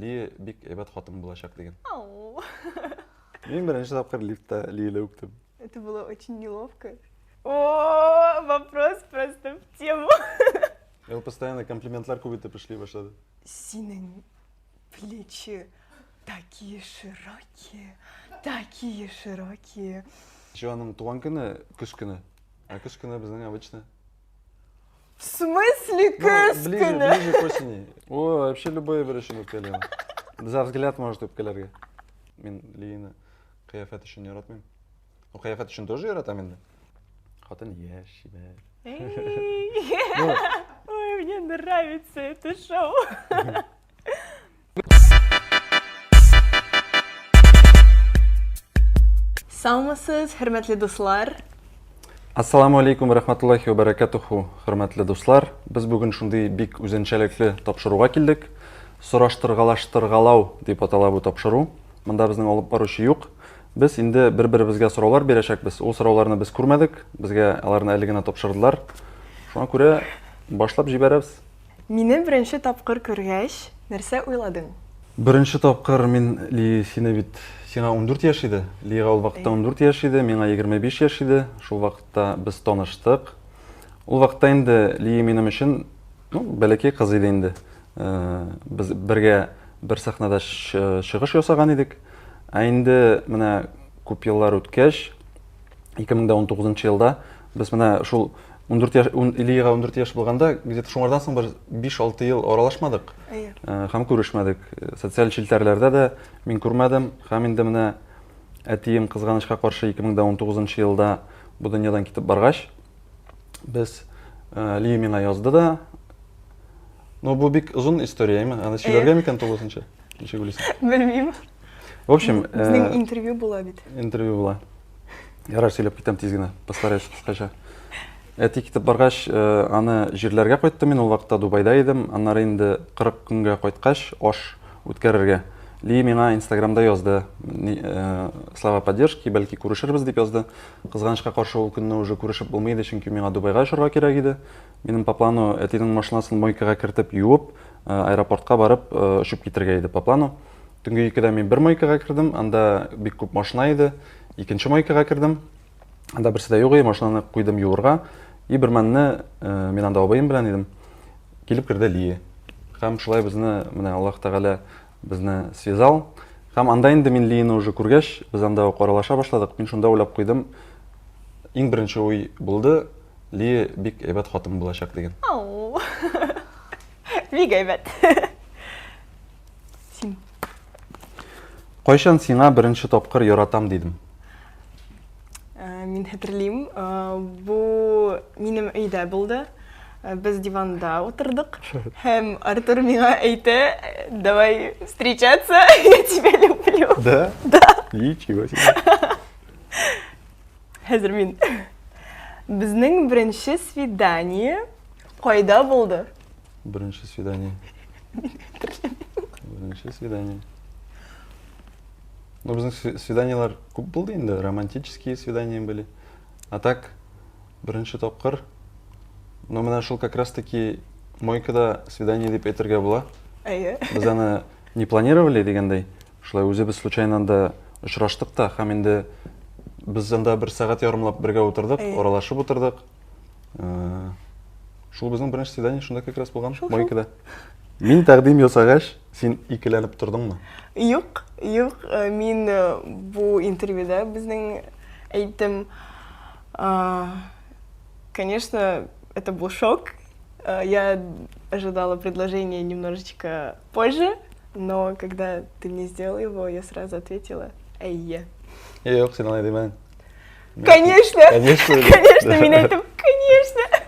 Лия бик әйбәт хатын булачак дигән. Мин беренче тапкыр лифтта Лияне үптем. Это было очень неловко. О, вопрос просто в тему. Ул постоянно комплиментлар күп итеп эшли башлады. Синең плечи такие широкие, такие широкие. Еще аның туган көне көз көне. Ә көз көне безнең обычно. В смысле Ну, көз ближе, көне? ближе к осени. О, вообще любой бер өчен үпкәли ул. За взгляд может үпкәләргә. Мин Лияны кыяфәт өчен яратмыйм. Ну, кыяфәт өчен тоже яратам инде. Хатын яшь, чибәр. Эй. Ну, Ой, мне нравится это шоу. Саумысыз, хөрмәтле дуслар. Ассаламу алейкум рахматуллахи ва баракатуху, хөрмәтле дуслар. Без бүген шундый бик үзенчәлекле тапшыруга килдек. Сораштыргалаштыргалау дип атала бу тапшыру. Монда безнең алып баручы юк. Без инде бер-беребезгә сораулар бирәчәкбез. Ул сорауларны без күрмәдек, безгә аларны әле генә тапшырдылар. Шуңа күрә башлап җибәрәбез. Мине беренче тапкыр күргәч, нәрсә уйладың? Беренче тапкыр мин Ли сине бит сиңа 14 яшь иде. Лига ул вакытта 14 яшь иде, миңа 25 яшь иде. Шул вакытта без таныштык. Ул вакытта инде Ли минем өчен, ну, бәләкәй кыз иде инде. Э, без бергә бер сәхнәдә чыгыш ясаган идек. Ә инде менә күп еллар үткәч, 2019 елда без менә шул 14 яшь, Ильяга 14 яшь булганда, где-то шуңардан соң бер 5-6 ел аралашмадык. Әйе. Э, һәм күрешмәдек. Социаль челтәрләрдә дә мин күрмәдем. Һәм инде менә әтием кызганычка каршы 2019 елда бу дөньядан китеп баргач, без э, Лия миңа язды да. Ну, бу бик озын история, әйме? Аны сөйләргә микән тулысынча? Ничек уйлыйсың? Белмим. В общем, Безнең э, интервью була бит. Интервью була. Ярар, сөйләп китәм тиз генә, постараюсь кыскача. Әти китеп баргач, э, аны җирләргә кайттым мин, ул вакытта Дубайда идем. Аннары инде 40 көнгә кайткач, аш үткәрергә. Ли миңа Инстаграмда язды, э, слова поддержки, бәлки күрешербез дип язды. Кызганычка каршы ул көнне уже күрешеп булмый иде, чөнки миңа Дубайга очарга кирәк иде. Минем по плану әтинең машинасын мойкага кертеп юып, э, аэропортка барып очып китергә иде по плану. Төнге икедә мин бер мойкага кердем, анда бик күп машина иде. Икенче мойкага кердем. Анда берсе дә юк иде, машинаны куйдым юырга. И бер мәнне э, мин анда абыем белән идем. Килеп керде Лия. Һәм шулай безне менә Аллаһ Тәгалә безне связал. Һәм анда инде мин Лияне уже күргәч, без анда ук аралаша башладык. Мин шунда уйлап куйдым. Иң беренче уй булды, Лия бик әйбәт хатын булачак дигән. Бик әйбәт. Син. Кайчан сиңа беренче тапкыр яратам дидем? Э, мин хәтерлим, э, бу минем өйдә булды. Э, без диванда утырдык. Һәм Артур миңа әйтә, давай встречаться, я тебя люблю. Да? Да. Ничего себе. Хәзер мин. Безнең беренче свидание кайда булды? Беренче свидание. Беренче свидание. Ну, безнең свиданиелар күп булды инде, романтические свидания были. А так, беренче тапкыр, ну, менә шул как раз таки мойкада свидание дип әйтергә була. Әйе. Без аны не планировали дигәндәй, шулай үзебез случайно анда очраштык та, һәм инде без анда бер сәгать ярымлап бергә утырдык, аралашып утырдык. Э, шул безнең беренче свидание шунда как раз булган, мойкада. Мин тәкъдим ясагач, син икеләнеп тордыңмы? Юк, юк, э, мин э, бу интервьюда безнең әйттем. Конечно, это был шок. Я ожидала предложение немножечко позже, но когда ты мне сделал его, я сразу ответила «Әйе». Юк, син алай димәдең. Конечно! Конечно! Конечно, мин әйттем, конечно!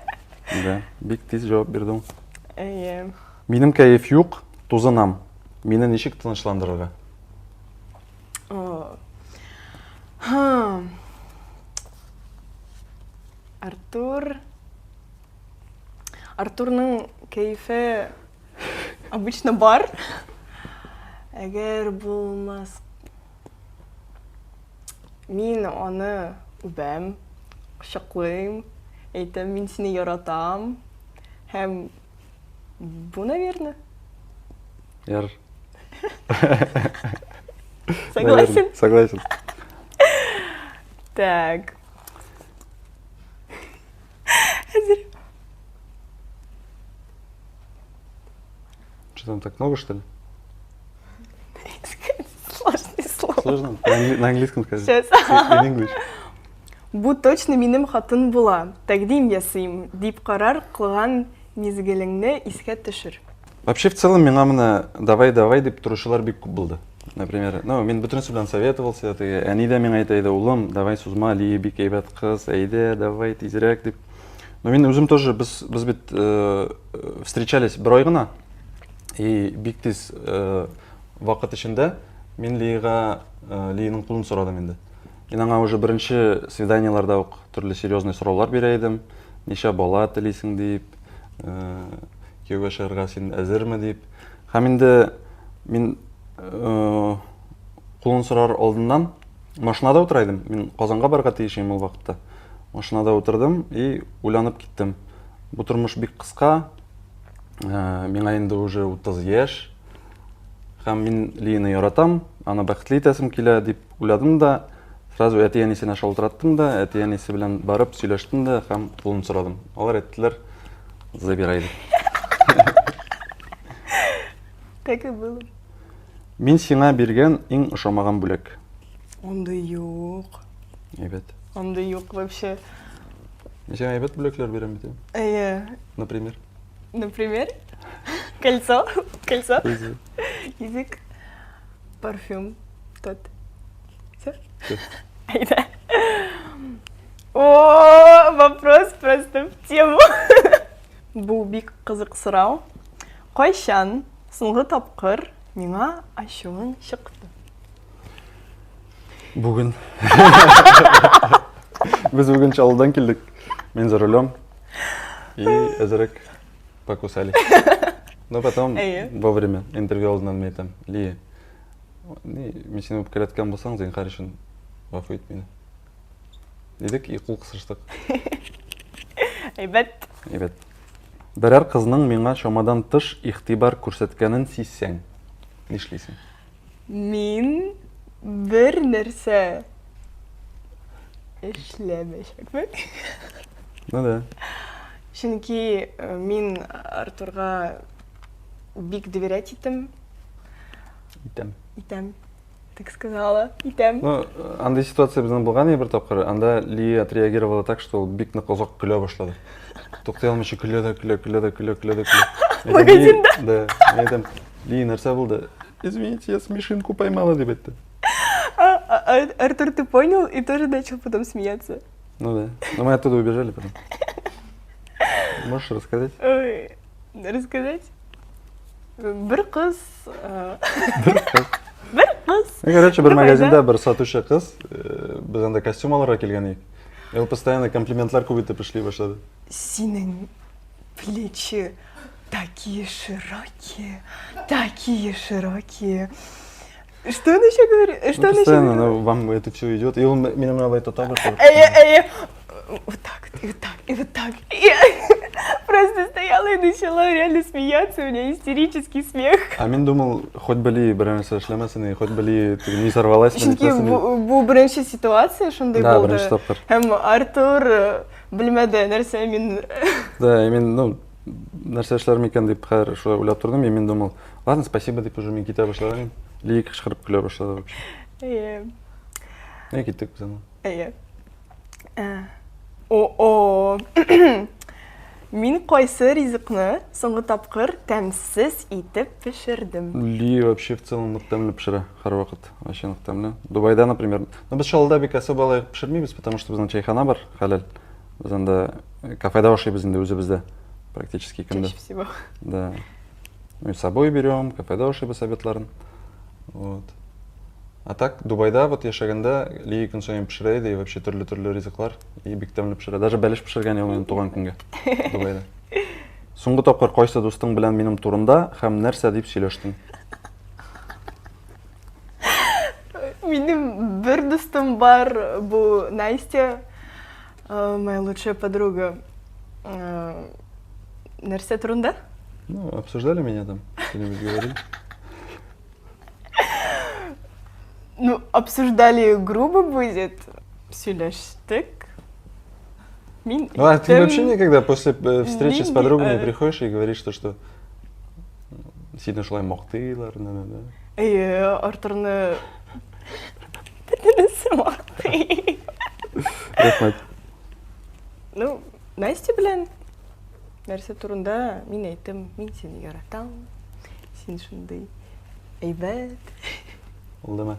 Да, бик тиз җавап бирдең. Әйе. Минем кәеф юк, тузынам. Мине ничек тынычландырырга? Артур... Артурның кәефе обычно бар. Әгәр булмас Мин аны үбәм, кочаклыйм, әйтәм, мин сине яратам. Һәм бу, наверное. Яр. Согласен? Наверное, Согласен. Так. Хәзер. Что там так много, что ли? Сложное слово. Сложно? На англи- На английском скажи. Сейчас. In English. Бу точно минем хатын була, тәкъдим ясыйм, дип карар кылган мизгелеңне искә төшер. Вообще, в целом, миңа менә давай-давай дип торучылар бик күп булды. Например, ну, мин бөтенесе белән советовался, теге әни дә миңа әйтә иде, улым, давай сузма, Лия бик әйбәт кыз, әйдә, давай тизрәк дип. Но мин үзем тоже, без, без бит э, встречались бер ай гына, и бик тиз э, вакыт эчендә мин Лиягә, э, Лиянең кулын сорадым инде. Мин аңа уже беренче свиданиеләрдә ук төрле серьезный сораулар бирә идем. Ничә бала телисең дип, э, кияүгә чыгарга син әзерме дип. Һәм инде мин э, кулын сорар алдыннан машинада утыра идем. Мин Казанга барырга тиеш идем ул вакытта. Машинада утырдым и уйланып киттем. Бу тормыш бик кыска. Э, миңа инде уже 30 яшь. Һәм мин Лияны яратам, аны бәхетле итәсем килә дип уйладым да, сразу әти-әнисенә шалтыраттым да, әти-әнисе белән барып сөйләштем дә һәм кулын сорадым. Алар әйттеләр, забирай дип. Так и было. Мин сиңа биргән иң ошамаган бүләк. Андый юк. Әйбәт. Андый юк вообще. Мин сиңа әйбәт бүләкләр бирәм бит. Әйе. Например. Например? Кольцо. Кольцо. Язык. Парфюм. Тот. Все? Все. Әйдә. О, вопрос просто в тему. Бу бик кызык сорау. Кайчан соңгы тапкыр миңа ачуың чыкты? Бүген. Без бүген Чаллыдан килдек. Мин за рулем. И әзерәк покусали. Но потом вовремя интервью алдыннан мин әйтәм, Лия, мин сине үпкәләткән булсаң, зинһар өчен гафу ит мине. Дидек и кул кысыштык. Әйбәт. Әйбәт. Берәр кызның миңа чамадан тыш игътибар күрсәткәнен сизсәң, нишлисең? Мин бер нәрсә эшләмәячәкмен. Ну да. Чөнки э, мин Артурга бик доверять итем. Итәм. Итәм. Так сказала. Итәм. Ну, андый ситуация безнең булган иде бер тапкыр. Анда Лия отреагировала так, что ул бик нык озак көлә башлады. Туктый алмыйча көлә дә көлә, көлә дә көлә, көлә дә көлә. Магазинда? Да. Мин әйтәм, Лия, нәрсә булды? Извините, я смешинку поймала, дип әйтте. А, а, а, Артур, ты понял? И тоже начал потом смеяться. Ну да. Но мы оттуда убежали потом. Можешь рассказать? Ой, рассказать? Бер кыз... Э, бер кыз. Бер кыз. Ну, короче, бер магазинда бер сатучы кыз, э, без анда костюм алырга килгән идек. И ул постоянно комплиментлар күп итеп эшли башлады. Синең плечи такие широкие, такие широкие. Что он еще говорит? Что ну, он постоянно, еще ну, вам это все идет. И он меня алай тота башлады. Әйе, әйе. Вот так, и вот так, и вот так. Я просто стояла и начала реально смеяться, у меня истерический смех. А мин думал, хоть бы Ли берәр нәрсә эшләмәсен, и хоть бы Ли не сорвалась. Чөнки бу, бу беренче ситуация шундый да, булды. Да, беренче тапкыр. Һәм Артур э, белмәде нәрсә мин... Да, и мин, ну, нәрсә эшләр микән дип хәзер шулай уйлап тордым, и мин думал, ладно, спасибо дип уже мин китә башладым. Ли кычкырып көлә башлады вообще. Әйе. Әй, киттек без аны. Әйе. Э, О-о. Мин кайсы ризыкны соңгы тапкыр тәмсез итеп пешердем? Ли вообще в целом нык тәмле пешерә һәрвакыт. Вообще нык тәмле. Дубайда, например. Но без Чаллыда бик особо алай пешермибез, потому что безнең чәйхана бар, хәләл. Без анда э, кафеда ашыйбыз инде үзебездә практически көндә. Чаще всего. Да. Ну и с собой берем, кафеда ашыйбыз обедларын. Вот. А так, Дубайда вот яшәгәндә Лия көн саен пешерә иде, и вообще төрле-төрле ризыклар, и бик тәмле пешерә. Даже бәлеш пешергән ел минем туган көнгә Дубайда. Соңгы тапкыр кайсы дустың белән минем турында һәм нәрсә дип сөйләштең? Минем бер дустым бар, бу Настя, э, моя лучшая подруга. Э, нәрсә турында? Ну, обсуждали меня там, что-нибудь говорили? Ну, обсуждали грубо будет. Сөйләштек. Мин Ну, а ты әйттем, вообще никогда после встречи с Мин- подругами приходишь и говоришь, то, что сине шулай мактыйлар, да, да, да. Әйе, Артурны бөтенесе мактый. Рәхмәт. Ну, Настя белән нәрсә турында мин әйттем, мин сине яратам, син шундый әйбәт. Булдымы?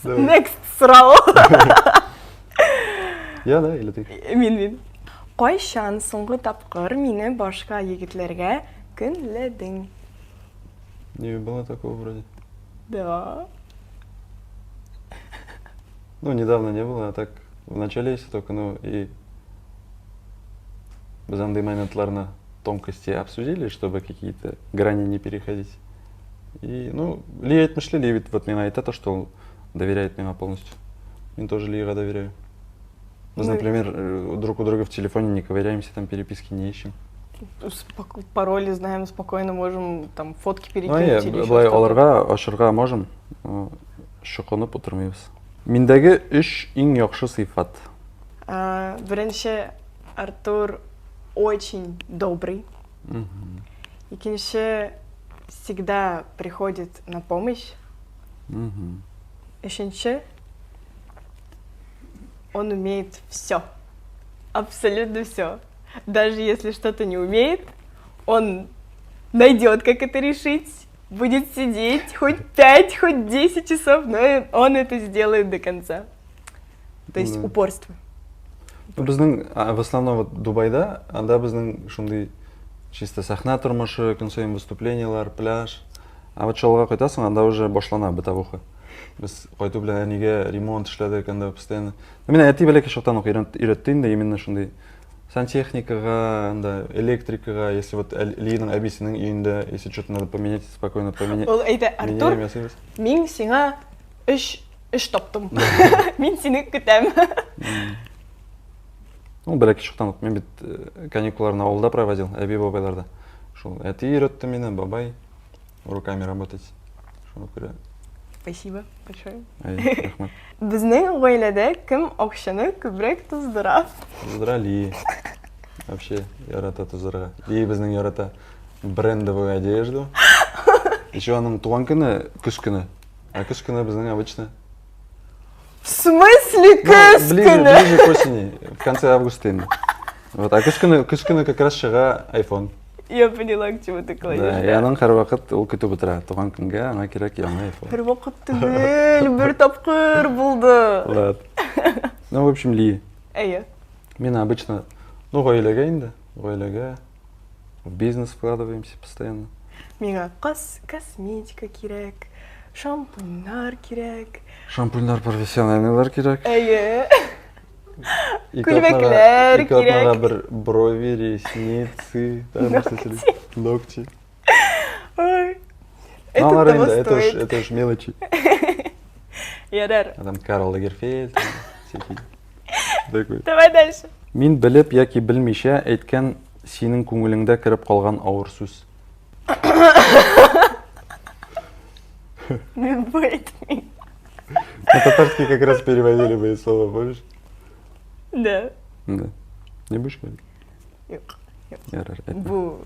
Давай. Next сорау. Я, да, или ты? Мин, мин. Кайчан соңгы тапкыр мине башка егетләргә көнләдең? Не было такого вроде. Да. Ну, недавно не было, а так в начале если только, ну, и без андый моментларны тонкости обсудили, чтобы какие-то грани не переходить. И, ну, Ли әйтмешли, Ли ведь вот миңа әйтә то, что он доверяет миңа полностью. Мин тоже Лига доверяю. Мы, Ну, например, друг у друга в телефоне не ковыряемся, там переписки не ищем. Пароли знаем, спокойно можем там фотки Ну, перекинуть әйе, или еще болай что-то. аларга ачырга можем, но чокынып утырмыйбыз. Миндәге өч иң яхшы сыйфат. А, Беренче, Артур очень добрый. Мгм. Икенче, всегда приходит на помощь. Мгм. Өченче, он умеет все. Абсолютно все. Даже если что-то не умеет, он найдет, как это решить, будет сидеть хоть 5, хоть 10 часов, но он это сделает до конца. То есть Да. упорство. Ну, безнең, в основном вот Дубайда, анда безнең шундый чисто сәхнә тормышы, көн саен выступлениелар, пляж. А вот Чаллыга кайтасың, анда уже башлана бытовуха. Без кайту белән әнигә ремонт эшләдек, анда постоянно. Ну, мине әти бәләкәй чактан ук өйрәтте инде именно шундый сантехникага, анда электрикага, если вот Линың әбисенең өендә, если что-то надо поменять, спокойно поменять. Ул әйтә, Артур, Меняем, ясыйбыз. мин сиңа эш таптым. Мин сине көтәм. Ну, бәләкәй чактан ук мин бит каникулларны авылда проводил, әби бабайларда. Шул әти өйрәтте мине, бабай руками работать. Шуңа күрә. Спасибо большое. Әй, рәхмәт. Безнең гаиләдә кем акчаны күбрәк туздыра? Туздыра Ли. Вообще ярата туздырырга. Ли безнең ярата брендовую одежду. Еще аның туган көне көз көне. А көз көне безнең обычно. В смысле Ну, көз ближе, көне? ближе к осени, в конце августа инде. Вот, а көз көне как раз чыга iPhone. Я поняла, к чему ты клонишь. Да, и аның һәрвакыт ул көтеп утыра. Туган көнгә аңа кирәк яңа iPhone. Һәрвакыт түгел, бер тапкыр булды. Ладно. Ну, в общем, Ли. Әйе. Мин обычно, ну, гаиләгә инде, гаиләгә в бизнес вкладываемся постоянно. Миңа косметика кирәк, шампуньнар кирәк. Шампуньнар профессиональныйлар кирәк. Әйе. Ике Күлмәкләр атнага кирәк. бер брови, ресницы, там Ногти. нәрсәләр. Ногти. Ой. Ну, Это алар того инде, это уж, стоит. это уж мелочи. Ярар. А там Карл Лагерфельд, там всякие. Такой. Давай дальше. Мин белеп яки белмичә әйткән синең күңелеңдә кереп калган авыр сүз. Мин бу әйтмим. На татарский как раз переводили мои слова, помнишь? Да. Да. Не будешь говорить? Юк. Ярар, әйтмә. Бу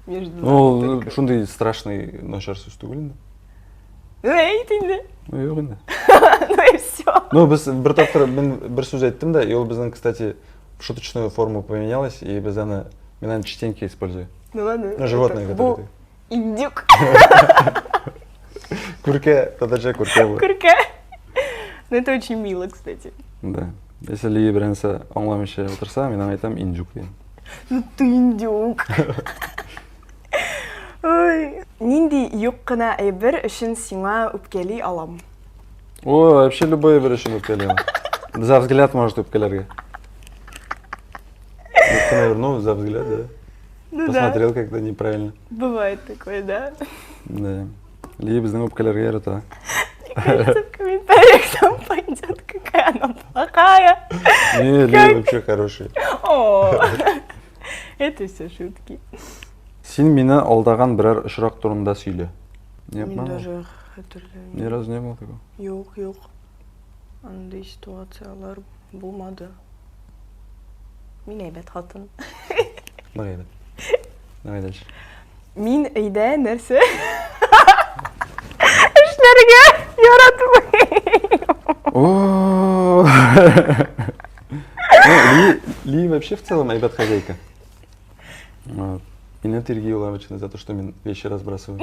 между нами Ну, только. шундый страшный начар сүз түгел инде. Ну, әйт инде. Ну, юк инде. Ну и все. Ну, без бер тапкыр мин бер сүз әйттем дә, и ул безнең, кстати, в шуточную форму поменялось, и без аны мин аны частенько использую. Ну ладно. Ну, животное, это которое Бу ты. индюк. Күркә, татарча күркә бу. Күркә. Ну это очень мило, кстати. Да. Если Ли берәрсе аңламыйча утырса, мин аңа әйтәм индюк дим. Ну ты индюк. Ой. Нинди юк кына әйбер өчен сиңа үпкәли алам? О, вообще любой әйбер өчен үпкәли алам. За взгляд может үпкәләргә. Юк кына әйбер, ну, за взгляд, да. Ну да. Посмотрел как-то неправильно. Бывает такое, да. Да. Ли безнең үпкәләргә ярата. Мне кажется, в комментариях там пойдет, какая она плохая. Не, Ли Как? вообще хороший. О, это все шутки. Син мине алдаган берәр очрак турында сөйлә. Не Мин обманывал? даже хәтерләмим. Ни разу не было такого? Юк, юк. Андый ситуацияләр булмады. Мин әйбәт хатын. Нык әйбәт. Давай дальше. Мин өйдә нәрсә эшләргә яратмыйм. О! Ну, Ли, Ли вообще в целом әйбәт хозяйка. Вот. Мине тирги ул обычно за то, что мин вещи разбрасываю.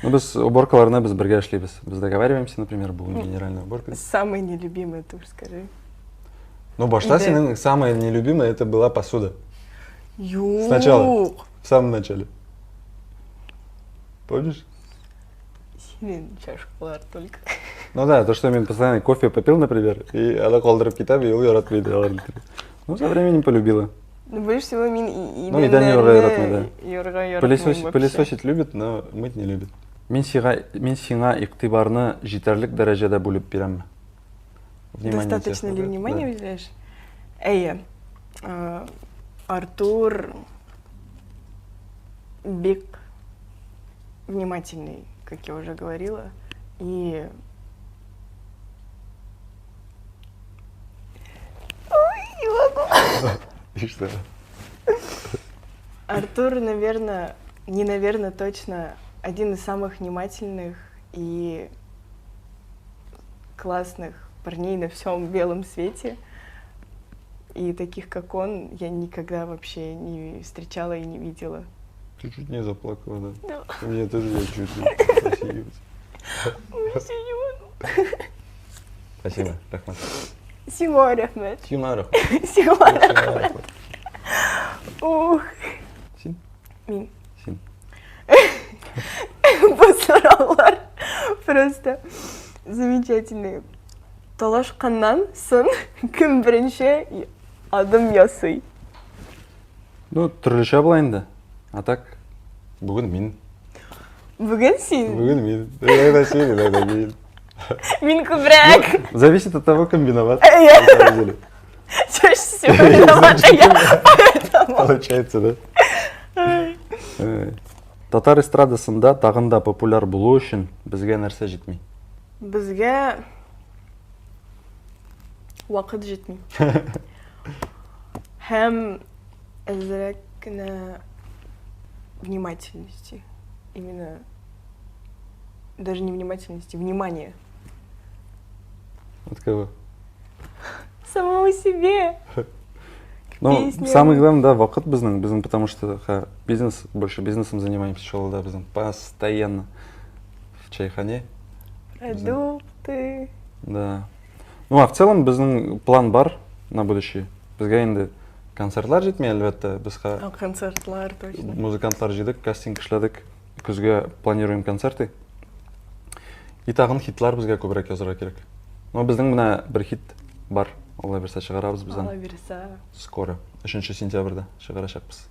Ну, без уборкаларны без бергә эшлибез. Без договариваемся, например, бүген генеральная уборка. Самый нелюбимый тур, скажи. Ну, башта Иде. синең самая нелюбимая это была посуда. Юк. Сначала. В самом начале. Помнишь? Синең чашкалар только. Ну да, то, что мин постоянно кофе попил, например, и аны калдырып китәм, и ул яратмый иде аларны. Ну, со временем полюбила. Ну, больше всего мин и Ну, идән юрга яратмый, да. Юрга яратмыйм Пылесосить, вообще. пылесосить любит, но мыть не любит. Мин сиңа, мин сиңа игътибарны җитәрлек дәрәҗәдә бүлеп бирәмме? Внимание тебе Достаточно ли хватает? внимания Да. уделяешь? Әйе. Э, Артур бик внимательный, как я уже говорила, и Ой, не могу. И что? Артур, наверное, не наверное, точно один из самых внимательных и классных парней на всем белом свете. И таких, как он, я никогда вообще не встречала и не видела. Ты чуть не заплакала, да? Да. У меня тоже я чуть не посмеюсь. Спасибо, рәхмәт. Сиңа рәхмәт. Сиңа рәхмәт. Сиңа рәхмәт. Ух. Син? Мин. Син. Бу сораулар просто замечательные. Талашканнан соң кем беренче адым ясый? Ну, төрлечә була инде. А так, бүген мин. Бүген син. Бүген мин. Иногда син, иногда мин. Мин күбрәк. Ну, зависит от того, кем виноват. Әйе. На самом деле. Чаще всего виновата я, поэтому. Получается, да? Э, Татар эстрадасында тагын да популяр булу өчен безгә нәрсә җитми? Безгә вакыт җитми. Һәм әзрәк кенә внимательности. Именно даже не внимательности, внимания. От кого? Самому себе. Ну, Песня. самое главное, да, вакыт безнең, безнең, потому что ха, бизнес, больше бизнесом занимаемся, шул да, безнең постоянно в чайхане. Продукты. Да. Ну, а в целом безнең план бар на будущее. Безгә инде концертлар җитми, әлбәттә, без ха А, концертлар точно. музыкантлар җыйдык, кастинг эшләдек. Көзгә планируем концерты. И тагын хитлар безгә күбрәк язарга кирәк. Но безнең менә бер хит бар. Алла бирсә чыгарабыз без Алла аны. бирсә. Скоро. 3 сентябрьдә чыгарачакбыз.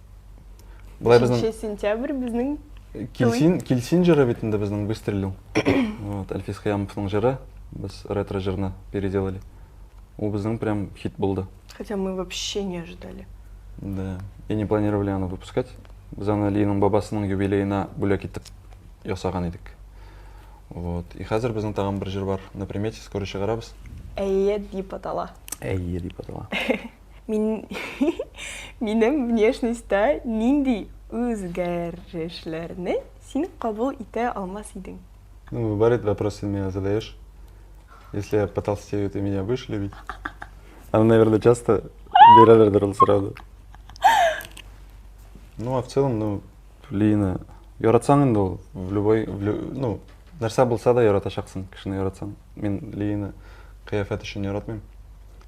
Болай безнең 3 сентябрь безнең Килсин, Килсин җыры бит инде безнең выстрелил. Вот, Әлфис Хыямовның җыры. Без ретро җырны переделали. Ул безнең прям хит булды. Хотя мы вообще не ожидали. Да. И не планировали аны выпускать. Без аны Линың бабасының юбилеена бүләк итеп ясаган идек. Вот. И хәзер безнең тагын бер җыр бар. На примете скоро чыгарабыз. Әйе дип атала. Әйе дип атала. Мин минем внешностьта нинди үзгәрешләрне син кабул итә алмас идең? Ну, бывает вопрос, ты меня задаешь. Если я потолстею, ты меня будешь любить? Она, наверное, часто бирәләрдер ул сорауны. Ну, а в целом, ну, Лина, яратсаң инде ул, в любой, в лю- ну, нәрсә булса да яратачаксың, кешене яратсаң. Мин Лина кыяфәт өчен яратмыйм.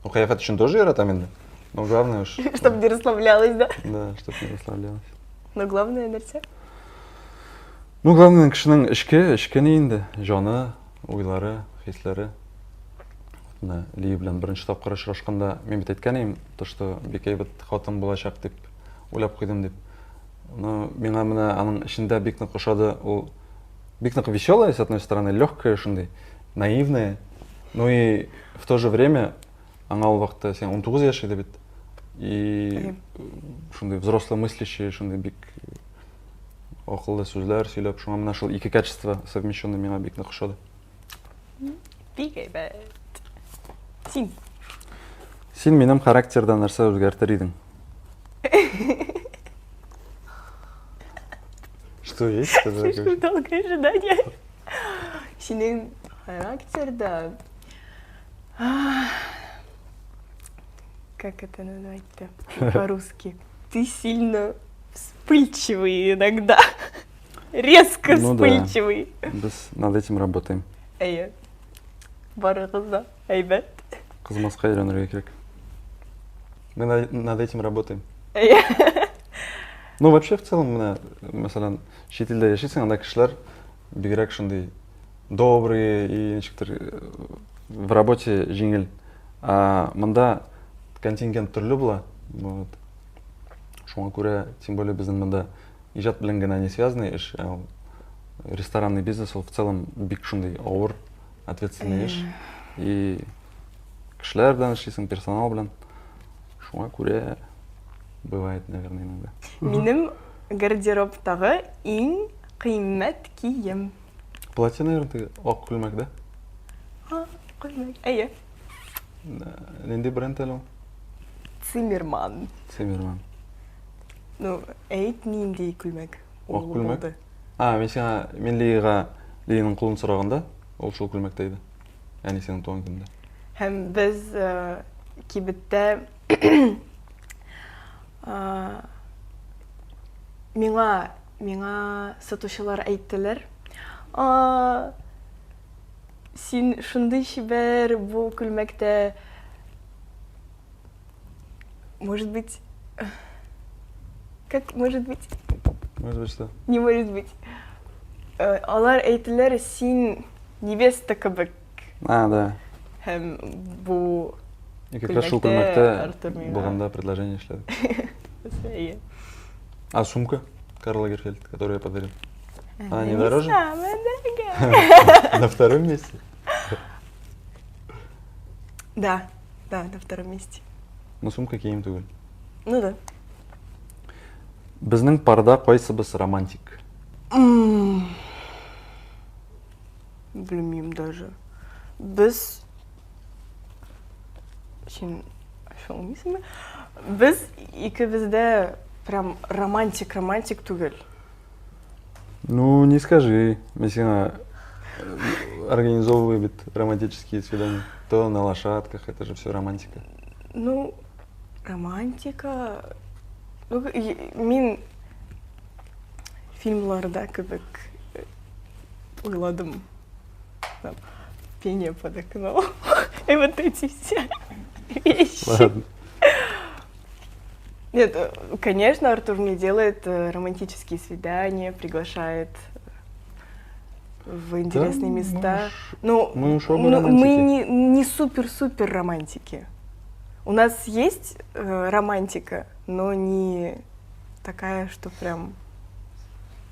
Ну, кыяфәт өчен тоже яратам инде. Но главное уж... Чтоб не расслаблялась, да? Да, чтоб не расслаблялась. Но главное нәрсә? Ну, главное, кешенең эчке, эчке ни инде, җаны, уйлары, хисләре. Менә Лия белән беренче тапкыр очрашканда мин бит әйткән идем, то, что бик әйбәт хатын булачак дип уйлап куйдым дип. Но миңа менә аның эчендә бик нык ошады. Ул бик нык веселая, с одной стороны, легкая шундый, наивная. Ну и в то же время аңа ул вакытта син 19 яшь иде бит. И шундый взросломыслящий, шундый бик. Акыллы сүзләр сөйләп, шуңа менә шул ике качество совмещенный миңа бик нык ошады. Бик әйбәт. Син. Син минем характерда нәрсә үзгәртер идең? Что есть? Слишком долгое ожидание. Синең характерда... Как это назвать-то по-русски? Ты сильно вспыльчивый иногда. Резко Ну да. вспыльчивый. Без над этим работаем. Әйе. Барыгыз да әйбәт. Кызмаска өйрәнергә кирәк. Мы над этим работаем. Әйе. Ну, вообще, в целом, менә, мәсәлән, чит илдә яшисең, анда кешеләр бигрәк шундый добрые и ничектер в работе җиңел. Ә монда контингент төрле була. Вот. Шуңа күрә, тем более безнең монда иҗат белән генә не связанный эш, ә ул ресторанный бизнес ул в целом бик шундый авыр, ответственный эш. И кешеләр белән эшлисең, персонал белән. Шуңа күрә бывает, наверное, иногда. Минем гардеробтагы иң кыйммәт кием. Платье, наверное, теге ак күлмәк, да? А, күлмәк. Әйе. Нинди бренд әле ул? Циммерман. Циммерман. Ну, әйт нинди күлмәк Ак күлмәк? А, мин сиңа, мин Лига, Лиганың кулын сораганда, ул шул күлмәктә иде. Әни синең туган көнендә. Һәм без кибеттә миңа миңа сатучылар әйттеләр. А, син шундый чибәр бу күлмәктә. Может быть... Как может быть? Может быть что? Не может быть. Э, алар әйттеләр, син невеста кебек. А, да. Һәм бу И как раз шул күлмәктә булганда предложение эшләдек. Әйе. А сумка Карл Лагерфельд, которую я подарил? Она не дороже? Самая дорогая. На втором месте? Да, да, на втором месте. Ну, сумка кием түгел. Ну да. Безнең парда кайсыбыз романтик? Белмим даже. Без Син ачуланмыйсыңмы? Без икебез дә прям романтик-романтик түгел. Ну, не скажи. Мин сиңа организовываю бит романтические свидания. То на лошадках, это же все романтика. Ну, романтика... Ну, мин фильмларда кебек уйладым. Там, пение под окном. И вот эти все вещи. Ладно. Нет, конечно, Артур мне делает романтические свидания, приглашает в интересные Да, места. Мы Ну, уж оба ну, мы романтики. не супер-супер романтики. У нас есть романтика, но не такая, что прям...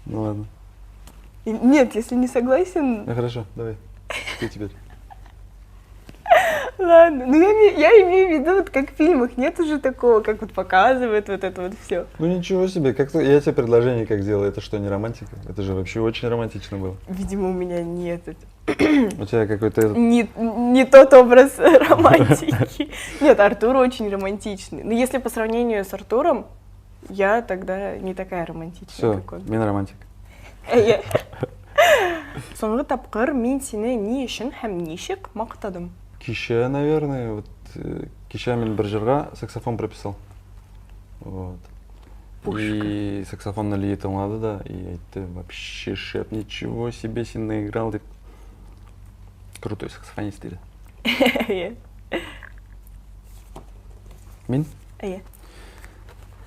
Ну ладно. И, нет, если не согласен... Ну хорошо, давай. Ты теперь. Ладно, ну я имею в виду, вот как в фильмах нет уже такого, как вот показывают вот это вот все. Ну ничего себе, как я тебе предложение как делал, это что, не романтика? Это же вообще очень романтично было. Видимо, у меня не этот... У тебя какой-то этот... Не тот образ романтики. Нет, Артур очень романтичный. Но если по сравнению с Артуром, я тогда не такая романтичная, Все, как он. мин романтик. Әйе. Соңгы тапкыр мин сине ни өчен һәм ничек мактадым? Кичә, наверное, вот кичә мин бер җырга саксофон прописал. Вот. Пушка. И саксофонны Лия тыңлады да, и әйтте, вообще шеф, ничего себе син наиграл, дип. Крутой саксофонист диде. Әйе. Мин? Әйе.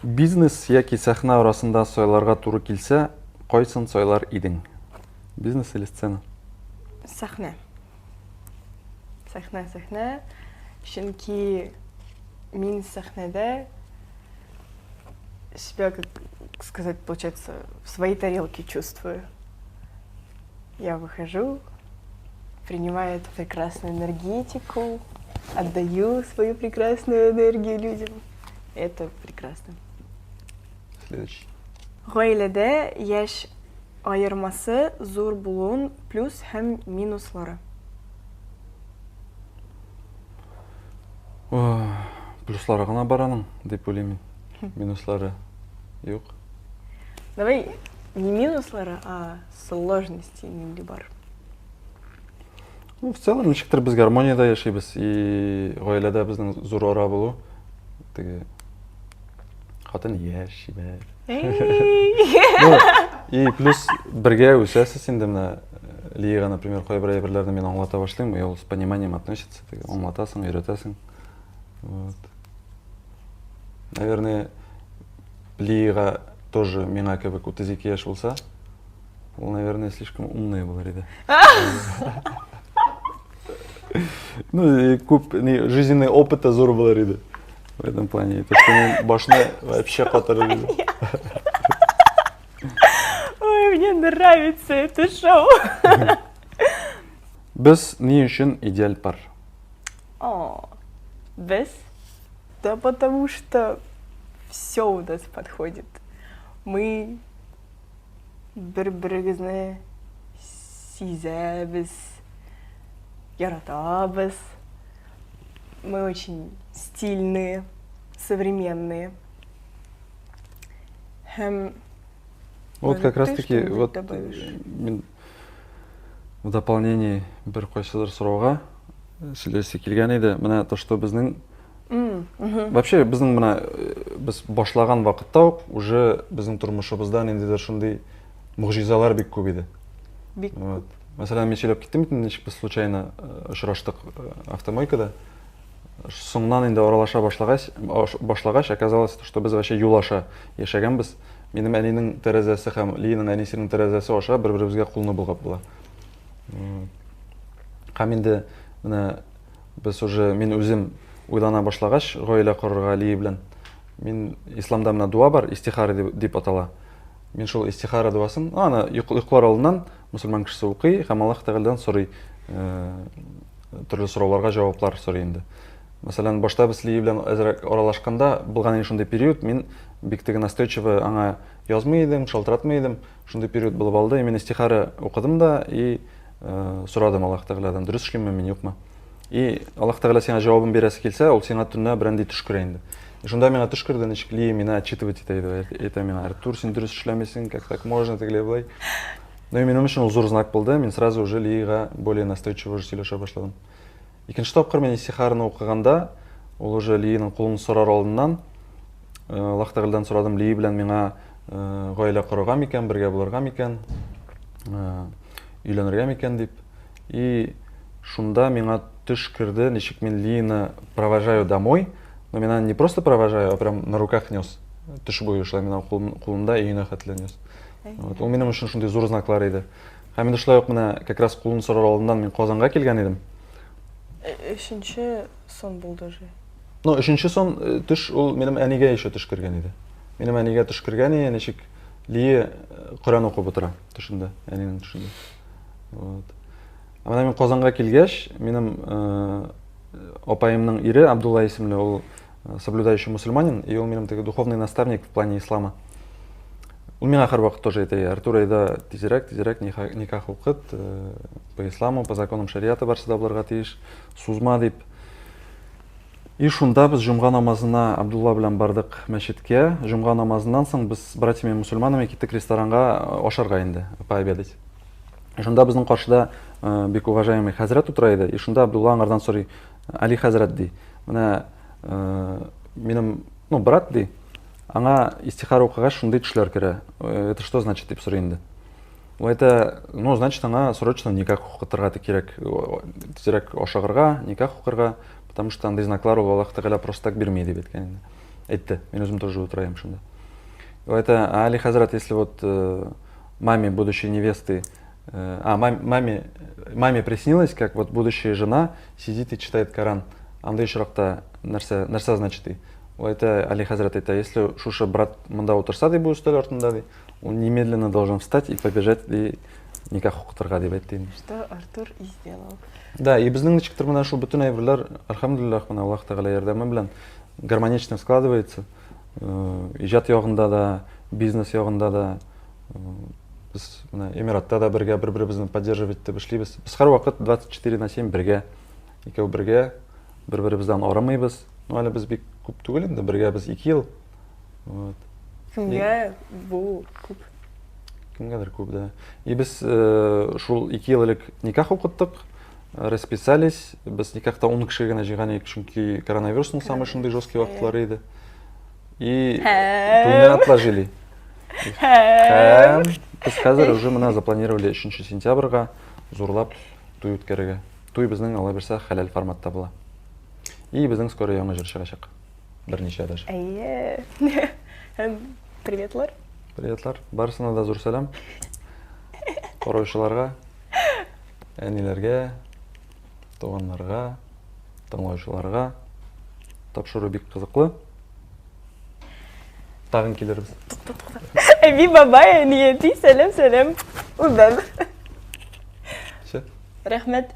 Бизнес яки сәхнә арасында сайларга туры килсә, кайсын сайлар идең? Бизнес или сцена? Сәхнә. Сәхнә, сәхнә. Чөнки мин сәхнәдә себя, как сказать, получается, в своей тарелке чувствую. Я выхожу, принимаю эту прекрасную энергетику, отдаю свою прекрасную энергию людям. Это прекрасно. Следующий. Гаиләдә яшь аермасы зур булуын плюс һәм минуслары. Плюслары гына бар аның, дип уйлыйм мин. Минуслары юк. Давай не минуслары, а сложности нинди бар. Ну, в целом, ничектер без гармониядә яшибез и гаиләдә безнең зур ара булу теге хатын яшь, чибәр. Ну, и плюс бергә үсәсез инде менә э, Лига, например, кайбер әйберләрне мин аңлата башлыйм, и ул с пониманием относится, теге аңлатасың, өйрәтәсең. Вот. Наверное, Лига тоже миңа кебек 32 яшь булса, ул, наверное, слишком умный булыр иде. Ну, и күп ни, жизненный опыты зур булыр иде. В этом плане. То, что мин башны вообще катырыр иде. Ой, мне нравится это шоу. Без ни өчен идеаль пар? О, без? Да потому что все у нас подходит. Мы бер-берегезне сизәбез, яратабыз. Мы очень стильные, современные. Һәм Вот Может, как раз ты таки что-нибудь вот добавишь? мин в дополнение бер кайсыдыр сорауга сөйләсе килгән иде. Менә то, что безнең вообще безнең менә без башлаган вакытта ук уже безнең тормышыбызда ниндидер шундый могҗизалар бик күп иде. Бик Вот. Мәсәлән, мин сөйләп киттем бит инде, ничек без случайно очраштык автомойкада. Соңыннан инде аралаша башлагач, башлагач, оказалось, что без вообще юл аша яшәгәнбез. Минем әнинең тәрәзәсе һәм Линың әнисенең тәрәзәсе аша бер-беребезгә кулны болгап була. Һәм инде менә без уже мин үзем уйлана башлагач, гаилә корырга Лия белән, мин исламда менә дуа бар, истихара дип, дип атала. Мин шул истихара дуасын, аны йоклар алдыннан мөселман кешесе укый һәм Аллаһ Тәгаләдән сорый, төрле сорауларга җаваплар сорый инде. Мәсәлән, башта без Лия белән әзрәк аралашканда булган инде шундый период, мин бик теге настойчиво аңа язмый идем, шалтыратмый идем. Шундый период булып алды, и мин истихара укыдым да и сорадым Аллаһ Тәгаләдән, дөрес эшлимме мин, юкмы. И Аллаһ Тәгалә сиңа җавабын бирәсе килсә, ул сиңа төнлә берәндәй төш керә инде. И шунда миңа төш керде, ничек Лия мине отчитывать итә иде. Әйтә миңа, Артур, син дөрес эшләмисең, как так можно, тегеләй болай. Ну и минем өчен ул зур знак булды, мин сразу уже Лиягә более настойчиво уже сөйләшә башладым. Икенче тапкыр мин истихараны укыганда, ул уже Лиянең кулын сорар алдыннан, Аллаһ Тәгаләдән сорадым, Лия белән миңа гаилә корырга микән, бергә булырга микән, өйләнергә микән дип. И шунда миңа төш керде, ничек мин Лияны провожаю домой, но мин аны не просто провожаю, а прям на руках нес. Төш буе шулай мин аны кулымда өенә хәтле нес. Вот, ул минем өчен шундый зур знаклар иде. Һәм инде шулай ук менә как раз кулын сорар алдыннан мин Казанга килгән идем. Өченче сон булды уже. Ну, өченче сон төш ул минем әнигә еще төш кергән иде. Минем әнигә төш кергән иде, ничек Лия Коръән укып утыра төшендә, әнинең төшендә. Вот. Ә менә мин Казанга килгәч, минем апаемның ире Абдулла исемле, ул соблюдающий мусульманин, и ул минем теге духовный наставник в плане ислама. Ул миңа һәрвакыт тоже әйтә, Артур, әйдә тизрәк, тизрәк никах укыт, по исламу, по законам шариата барсы да булырга тиеш, сузма дип. И шунда без җомга намазына Абдулла белән бардык мәчеткә. Җомга намазыннан соң без с братьями мусульманами киттек ресторанга ашарга инде, пообедать. И шунда безнең каршыда бик уважаемый хәзрәт утыра иде. И шунда Абдулла аңардан сорый, Али хәзрәт ди, менә минем, ну, брат ди, аңа истихара укыгач шундый төшләр керә. Это что значит дип сорый инде. Ул әйтә, ну, значит, аңа срочно никах укытырга кирәк, тизрәк ашыгырга, никах укырга, потому что андый знаклар ул Аллаһ Тәгалә просто так бирми дип әйткән инде. Әйтте, мин үзем тоже утыра идем шунда. Ул әйтә, Али хәзрәт, если вот маме будущей невесты, а, маме, маме приснилось, как вот будущая жена сидит и читает Коран. Андый очракта нәрсә, нәрсә значит ди? Ул әйтә, Али хәзрәт әйтә, если шушы брат монда утырса ди бу өстәл артында ди, он немедленно должен встать и побежать ди никах укытырга дип әйтте инде. Что Артур и сделал. Да, и безнең ничектер менә шул бөтен әйберләр, альхамдулиллах, менә Аллаһ Тәгалә ярдәме белән гармонично складывается. Иҗат ягында да, бизнес ягында да. Без менә Эмиратта да бергә бер-беребезне поддерживать итеп эшлибез. Без һәрвакыт 24 на 7 бергә, икәү бергә, бер-беребездән арымыйбыз. Ну, әле без бик күп түгел инде, бергә без 2 ел. Вот. Кемгә бу күп? Кемгәдер күп, да. И без э, шул 2 ел элек никах укыттык, расписались. Без никахта 10 кеше генә җыйган идек, чөнки коронавирусның самый шундый жесткий вакытлары иде. И туйны отложили. Һәм без хәзер уже менә запланировали 3 сентябрьгә зурлап туй үткәрергә. Туй безнең алай берсә хәләл форматта була. И безнең скоро яңа җыр чыгачак. Берничә даже. Әйе. Һәм приветлар. Приветлар. Барысына да зур сәлам. Караучыларга, әниләргә, туганнарга, тыңлаучыларга. Тапшыру бик кызыклы. Тагын килербез. Тукта, тукта. Әби, бабай, әни, әти, сәлам, сәлам. Үбәм. Все. Рәхмәт.